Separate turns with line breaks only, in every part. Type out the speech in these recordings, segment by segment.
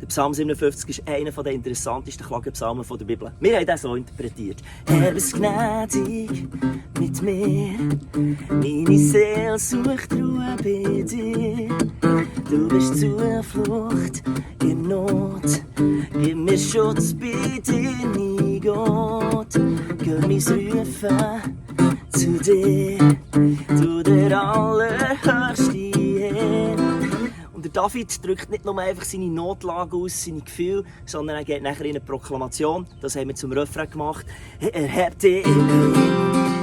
Der Psalm 57 ist einer der interessantesten Klagepsalmen der Bibel. Wir haben das so interpretiert. Herr, bist gnädig mit mir, meine Seele sucht Ruhe bei dir. Du bist Zuflucht in Not, gib mir Schutz bei dir, mein Gott. Gib mein Rufen zu dir, du der allerhöchste Herr. Und der David drückt nicht nur einfach seine Notlage aus, seine Gefühle, sondern er geht nachher in eine Proklamation. Das haben wir zum Refrain gemacht. Erheb dich im Himmel,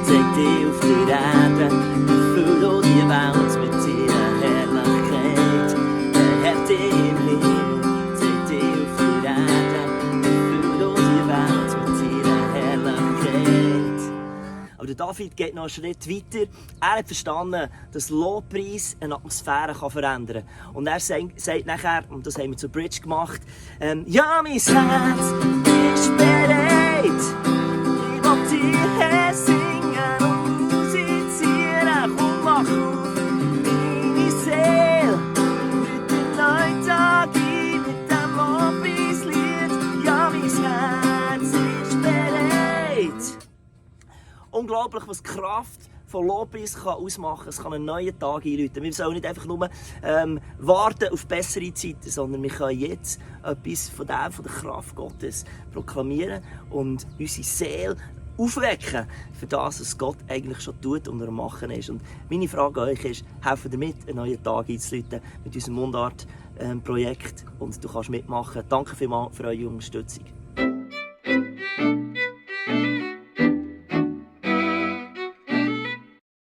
zeig dich auf die Erde, erfüll die Welt mit deiner Herrlichkeit. Erheb dich im Himmel, zeig dich auf die Erde, erfüll die Welt mit deiner Herrlichkeit. Aber der David geht noch einen Schritt weiter. Er hat verstanden, dass Lobpreis eine Atmosphäre verändern kann. Und er sagt nachher, und das haben wir zur Bridge gemacht, ja, mein Herz ist bereit. Ich will dir singen und musizieren. Komm, mach auf, meine Seele. Mit dem neuen Tag ein, mit dem Lobpreislied. Ja, mein Herz ist bereit. Unglaublich, was die Kraft von Lobpreis ausmachen kann. Es kann einen neuen Tag einläuten. Wir sollen nicht einfach nur warten auf bessere Zeiten, sondern wir können jetzt etwas von der Kraft Gottes proklamieren und unsere Seele aufwecken für das, was Gott eigentlich schon tut und am Machen ist. Und meine Frage an euch ist, helfen wir mit, einen neuen Tag einzuläuten mit unserem Mundart-Projekt und du kannst mitmachen. Danke vielmals für eure Unterstützung.